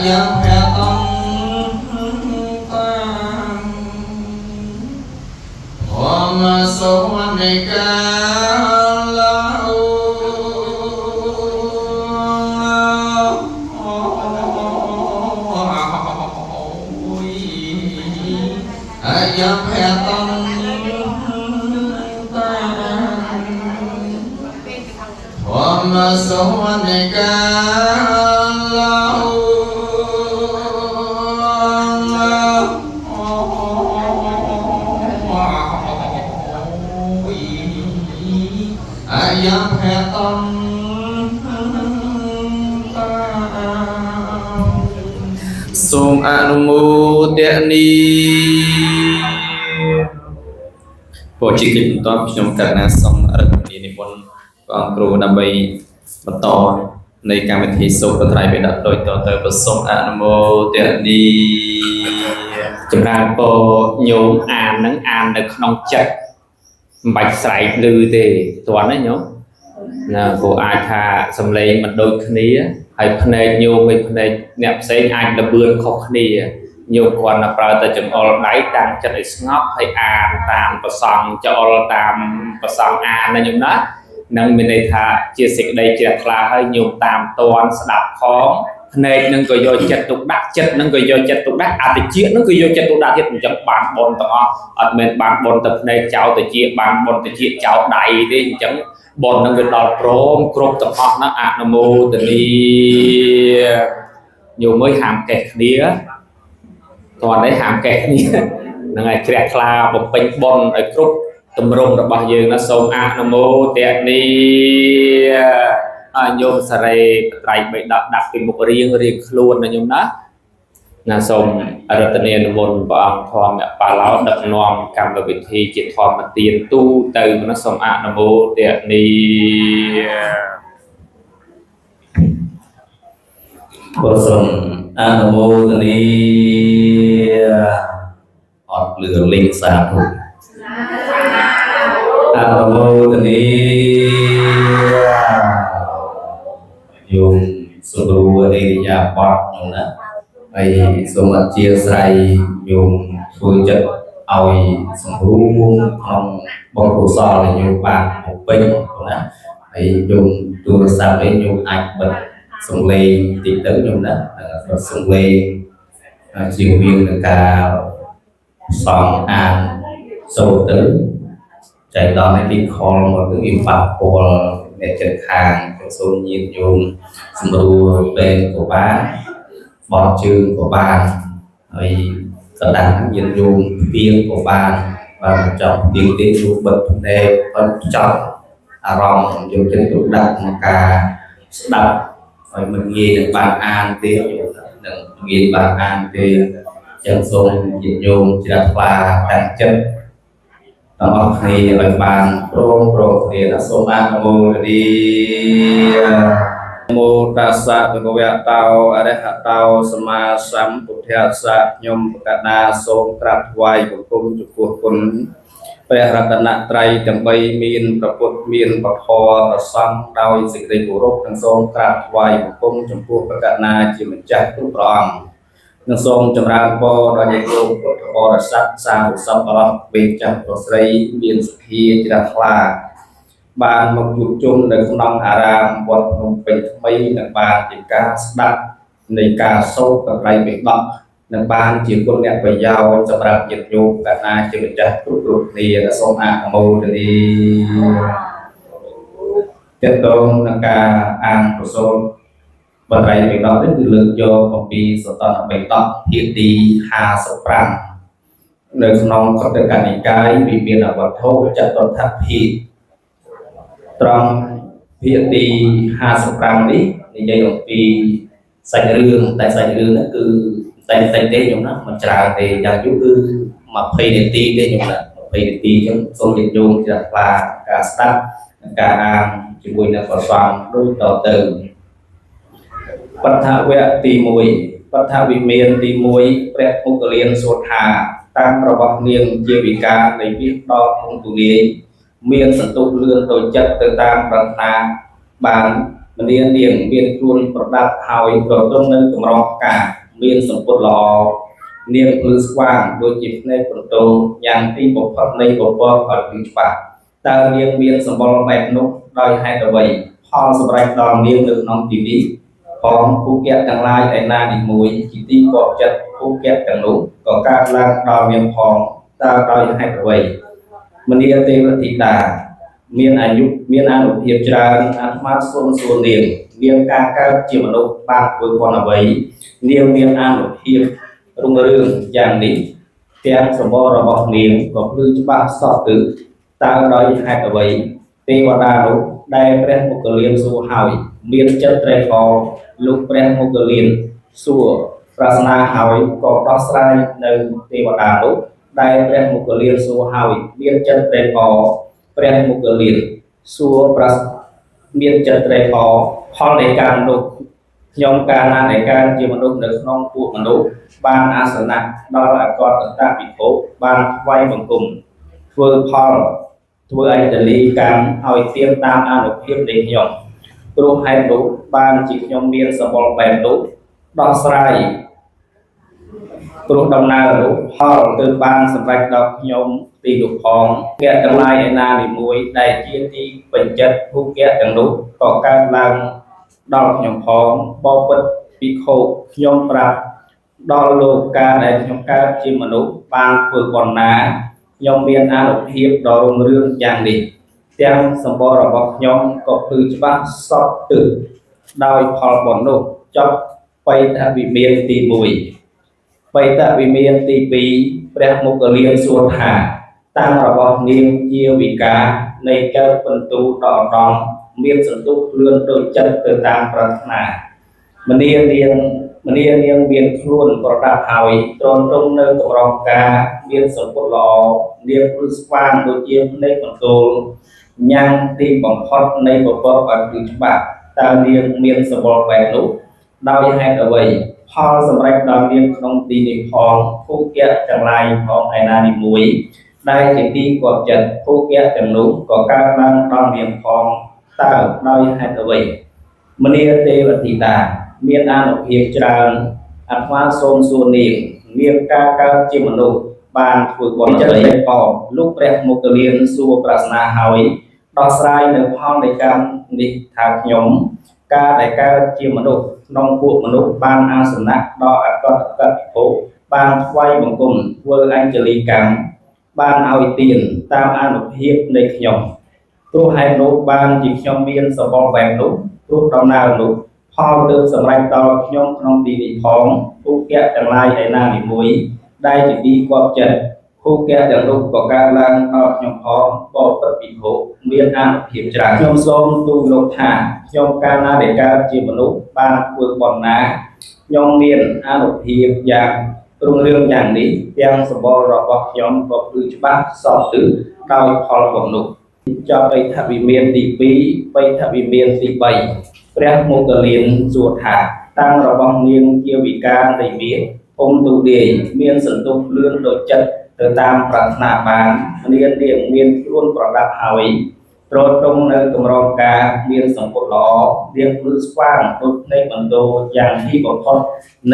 យភៈតតាំធម្មសុវនិកាលោអាយភៈតតាំធម្មសុវនិកាលោអាយភៈតតា សូមអនុមោទនីពោជាកិច្ចបន្តខ្ញុំករុណាសូមរតនានិមន្តព្រះអង្គគ្រូដើម្បីបន្តនៃកម្មវិធីសូត្រត្រៃបិដកដូចតទៅប្រសូមអនុមោទនី ចម្រើនពរញោមអាននឹងអាននៅក្នុងចិត្តមិនបាច់ស្រែកឮទេទាន់ទេញោមណាព្រោះអាចថាសំឡេងមិនដូចគ្នាហើយភ្នែកញោមហើយភ្នែកអ្នកផ្សេងអាចលបឿនខុសគ្នាញោមគ្រាន់តែប្រើតែចង្អុលដៃតាំងចិត្តឲ្យស្ងប់ហើយអានតាមប្រសង់ចង្អុលតាមប្រសង់អានណាញោមណានឹងមានន័យថាជាសេចក្តីជ្រះថ្លាហើយញោមតាមតន់ស្ដាប់ផងភ្នែកនឹងក៏យកចិត្តទុកដាក់ចិត្តនឹងក៏យកចិត្តទុកដាក់អតិជានឹងក៏យកចិត្តទុកដាក់ទៀតអញ្ចឹងបានបុណ្យទាំងអស់អត់មែនបានបុណ្យតែភ្នែកចោលទៅជាបានបុណ្យទៅជាចោលដៃទេអញ្ចឹងបុណ្យនឹងវាដល់ព្រមគ្រប់ទាំងអស់ណាអនុមោទនីញោមអើយហាមកេះគ្នាតោះនេះហាមកេះគ្នាហ្នឹងហើយជ្រះថ្លាបំពេញបុណ្យឲ្យគ្រប់ទម្រង់របស់យើងណាសូមអនុមោទនីអញោមសរេបត្រៃបិដកដាក់ពីមុខរៀងរៀងខ្លួនណាញោមណាណាសូមអរតនានិមន្តព្រះអង្គធម្មបាឡោដឹកនាំកម្មវិធីជាធម្មទានទូទៅណាសូមអនុមោទនី បើសូមអនុមោទនីអត់លឺលេងសាធុអនុមោទនីញោមសុគ្រូអរិយាបថញោមណាហើយសូមអធិស្ឋានញោមធ្វើចិត្តឲ្យសង្រួមក្នុងបុណ្យកុសលដែលញោមបានបំពេញណាហើយញោមទូរស័ព្ទអីញោមអាចបិទសំឡេងតិចទៅញោមណាបិទសំឡេងជាវៀងនឹងការសងអានសូត្រទៅចៃដន្យនេះពីខលមកទៅវាប៉ះពាល់អ្នកចិត្តខាងសូមញាតិញោមសម្រួលពេលក៏បានបត់ជើងក៏បានហើយកណ្ដាលញាតិញោមទៀងក៏បានបើមិនចង់ទៀងទេជួបិទភ្នែកឲ្យចង់អារម្មណ៍យកចិត្តទុកដាក់ក្នុងការស្ដាប់ឲ្យមិនងាយនឹងបានអានទេនឹងងាយបានអានទេចឹងសូមញាតិញោមជ្រះថ្លាតាំងចិត្តទាំងអស់គ្នាឲ្យបានព្រមព្រំគ្នាណាសូមអនុមោទនា មោតាសៈភគវៈតោអរហតោសម្មាសម្ពុទ្ធស្សៈខ្ញុំបកណាសូមក្រាបថ្វាយបង្គំចំពោះគុណព្រះរតនត្រ័យទាំង3មានព្រះពុទ្ធមានព្រះធម៌ព្រះសង្ឃដោយសេចក្តីគោរពនិងសូមក្រាបថ្វាយបង្គំចំពោះបកណាជាម្ចាស់គ្រប់ព្រះអង្គនិងសូមចម្រើនពរដល់ញាតិញោមពុទ្ធបរិស័ទសាធុសប្បុរសវេចាស់ប្រុសស្រីមានសទ្ធាជ្រះថ្លាបានមកជួបជុំនៅក្នុងអារាមវត្តភ្នំពេញថ្មីនិងបានជាការស្ដាប់នៃការសូត្រត្រៃបិដកនិងបានជាគុណអ្នកប្រយោជន៍សម្រាប់ញាតិញោមកណាជាម្ចាស់គ្រប់គ្រប់គ្នាសូមអនុមោទនាទាក់ទងនឹងការអានប្រសូតបត្រៃបិដកនេះគឺលើកយកអំពីសតន្តបិដកភាគទី55នៅក្នុងខុទ្ទកនិកាយវិមានវត្ថុចតុដ្ឋភាគត្រង់ភាគទី55នេះនិយាយអំពីសាច់រឿងតែសាច់រឿងហ្នឹងគឺតែតិចទេខ្ញុំណាមិនច្រើនទេយ៉ាងយូរគឺ20នាទីទេខ្ញុំណា20នាទីអញ្ចឹងសូមញាតិញោមជ្រះថ្លាការស្ដាប់និងការអានជាមួយនឹងព្រះសង្ឃដូចតទៅបដ្ឋវៈទី1បដ្ឋវិមានទី1ព្រះមុគលានសួរថាតាមរបស់នាងជាវិការនៃវាសដល់ធំទូលាយមានសន្ទុះលឿនទៅចិត្តទៅតាមប្រាថ្នាបាន មនានាងមានខ្លួនប្រដាប់ហើយប្រទង់នៅកម្រងផ្កាមានសម្ពុតល្អនាងភ្លឺស្វាងដូចជាភ្នែកបន្ទោយ៉ាងទីបំផុតនៃពពកឲ្យភ្លឺច្បាស់តើនាងមានសម្បុរបែបនោះដោយហេតុអ្វីផលសម្រេចដល់នាងនៅក្នុងទីនេះផងភូកៈទាំងឡាយឯណានីមួយជាទីគាប់ចិត្តភូកៈទាំងនោះក៏កើតឡើងដល់នាងផងតើដោយហេតុអ្វីមនាទេវធីតាមានអាយុមានអានុភាពច្រើនអាត្មាសូមសួរនាងនាងការកើតជាមនុស្សបានធ្វើបុណ្យអ្វីនាងមានអានុភាពរុងរឿងយ៉ាងនេះទាំងសម្បររបស់នាងក៏ភ្លឺច្បាស់សពទិតើដោយហេតុអ្វីទេវតានោះដែលព្រះមុគលានសួរហើយមានចិត្តត្រេកអរលោកព្រះមុគលានសួរប្រាថ្នាហើយក៏ដោះស្រាយនៅទេវតានោះដែលព្រះមុគលានសួរហើយមានចិត្តត្រេកអរព្រះមុគលានសួរប្រាមានចិត្តត្រេកអរផលនៃកម្មនោះខ្ញុំកាលណាដែលកើតជាមនុស្សនៅក្នុងពួកមនុស្សបានអាសនៈដល់អកតតពិភពបានថ្វាយបង្គំធ្វើផលធ្វើអញ្ជលីកម្មឲ្យទៀមតាមអានុភាពនៃខ្ញុំព្រោះហេតុនោះបានជាខ្ញុំមានសម្បុរបែបនោះដោះស្រាយព្រោះដំណើរនោះផលទើបបានសម្រេចដល់ខ្ញុំទីនោះផងភៈទាំងឡាយឯណានីមួយដែលជាទីពេញចិត្តភូកៈទាំងនោះក៏កើតឡើងដល់ខ្ញុំផងបបិទ្ធភិក្ខុខ្ញុំប្រាប់ដល់លោកការដែលខ្ញុំកើតជាមនុស្សបានធ្វើបុណ្យណាខ្ញុំមានអានុភាពដ៏រុងរឿងយ៉ាងនេះទាំងសម្បររបស់ខ្ញុំក៏ភ្លឺច្បាស់សពទិសដោយផលបុណ្យនោះចប់បៃតវិមានទី1បៃតវិមានទី2ព្រះមុគលានសួរថាតាំងរបស់នាងជាវិការនៃកើតបន្ទូដ៏ឧត្តមមានសន្ទុះលឿនដូចចិត្តទៅតាមប្រាថ្នាមនានាងមនានាងមានខ្លួនប្រដាប់ហើយទ្រទ្រង់នៅកម្រងការមានសម្ពុតល្អនាងភ្លឺស្វាងដូចជាភ្នែកបន្ទោលញ៉ាំងទីបំផុតនៃពពកឲ្យភ្លឺច្បាស់តើនាងមានសម្បុរបែបនោះដោយហេតុអ្វីផលសម្រេចដល់នាងក្នុងទីនេះផងភូកៈទាំងឡាយផងឯណានីមួយដែលជាទីគាប់ចិត្តភូកៈទាំងនោះក៏កើតឡើងដល់នាងផងតើដោយហេតុអ្វីមនាទេវធីតាមានអានុភាពច្រើនអាត្មាសូមសួរនាងនាងការកើតជាមនុស្សបានធ្វើបុណ្យអ្វីផងលោកព្រះមុគលានសួរប្រាថ្នាហើយដោះស្រាយនៅផលនៃកម្មនេះថាខ្ញុំការដែលកើតជាមនុស្សក្នុងពួកមនុស្សបានអាសនៈដល់អកតកពិភពបានថ្វាយបង្គំធ្វើអញ្ជលីកម្មបានឲ្យទានតាមអានុភាពនៃខ្ញុំព្រោះហេតុនោះបានជាខ្ញុំមានសម្បុរបែបនោះព្រោះដំណើរនោះផលទើបសម្រេចដល់ខ្ញុំក្នុងទីនេះផងភូកៈទាំងឡាយឯណានីមួយដែលជាទីគាប់ចិត្តភូកៈទាំងនោះក៏កើតឡើងដល់ខ្ញុំផងបបិទ្ធពិភពមានអានុភាពច្រើនខ្ញុំសូមទូលលោកថាខ្ញុំកាលណាដែលកើតជាមនុស្សបានធ្វើបុណ្យណាខ្ញុំមានអានុភាពយ៉ាងរុងរឿងយ៉ាងនេះទាំងសម្បុររបស់ខ្ញុំក៏ភ្លឺច្បាស់សពទិសដោយផលបុណ្យនោះចប់បៃថវិមានទី2បៃថវិមានទី3ព្រះមុគលានសួរថាតាំងរបស់នាងជាវិការនៃមាសភូមិទូលាយមានសន្ទុះលឿនដូចចិត្តទៅតាមប្រាថ្នាបាននាងនាងមានខ្លួនប្រដាប់ហើយទ្រទ្រង់នៅកម្រងការមានសម្ពុតល្អនាងភ្លឺស្វាងដូចភ្នែកបន្ទោយ៉ាងទីបំផុត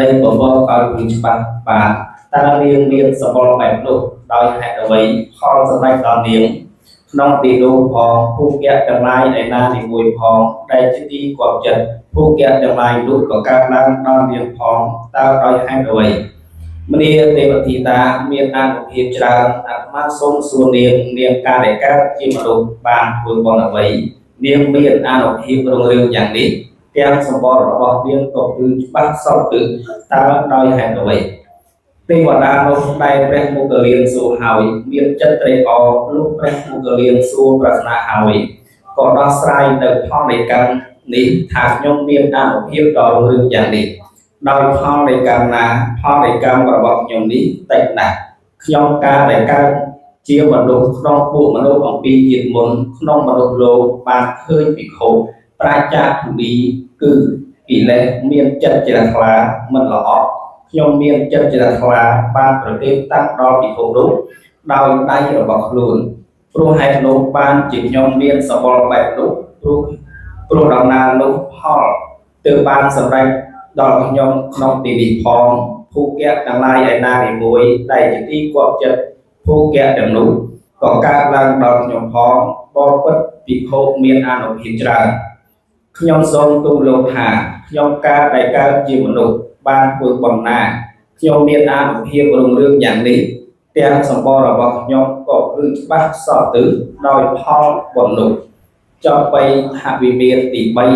នៃបវរឲ្យភ្លឺច្បាស់បានតើនាងមានសម្បុរបែបនោះដោយហេតុអ្វីផលសម្រេចដល់នាងក្នុងទីនោះផងភូកៈទាំងឡាយឯណានីមួយផងដែលជាទីគាប់ចិត្តភូកៈទាំងឡាយនោះក៏កើតឡើងដល់នាងផងតើដោយហេតុអ្វីមនាទេវធីតាមានអានុភាពច្រើនអាត្មាសូមសួរនាងនាងការដែលកើតជាមនុស្សបានធ្វើបុណ្យអ្វីនាងមានអានុភាពរុងរឿងយ៉ាងនេះទាំងសម្បុររបស់នាងក៏គឺច្បាស់សពទិសតើដោយហេតុអ្វីទេវតានោះដែលព្រះមុគលានសួរហើយមានចិត្តត្រេកអរលោកព្រះមុគលានសួរប្រាថ្នាហើយក៏ដោះស្រាយនៅផលនៃកម្មនេះថាខ្ញុំមានអានុភាពដ៏រុងរឿងយ៉ាងនេះដោយផលនៃកម្មណាផលនៃកម្មរបស់ខ្ញុំនេះតិចណាស់ខ្ញុំការដែលកើតជាមនុស្សក្នុងពួកមនុស្សអំពីជាតិមុនក្នុងមនុស្សលោកបានឃើញភិក្ខុប្រាចារ្យធូលីគឺកិលេសមានចិត្តជ្រះថ្លាមិនល្អក់ខ្ញុំមានចិត្តជ្រះថ្លាបានប្រគេនតាំងដល់ភិក្ខុនោះដោយដៃរបស់ខ្លួនព្រោះហេតុនោះបានជាខ្ញុំមានសម្បុរបែបនោះព្រោះ ព្រោះដំណើរនោះផលទើបបានសម្រេចដល់ខ្ញុំក្នុងទីនេះផងភូកៈទាំងឡាយឯណានីមួយដែលជាទីគាប់ចិត្តភូកៈទាំងនោះក៏កើតឡើងដល់ខ្ញុំផងបបិទ្ធពិភពមានអានុភាពច្រើនខ្ញុំសូមទូលលោកថាខ្ញុំកាលដែលកើតជាមនុស្សបានធ្វើបុណ្យណាខ្ញុំមានអានុភាពរុងរឿងយ៉ាងនេះទាំងសម្បររបស់ខ្ញុំក៏ព្រឺច្បាស់សពទិសដោយផលបុណ្យនោះចប់បីថវិមានទី3។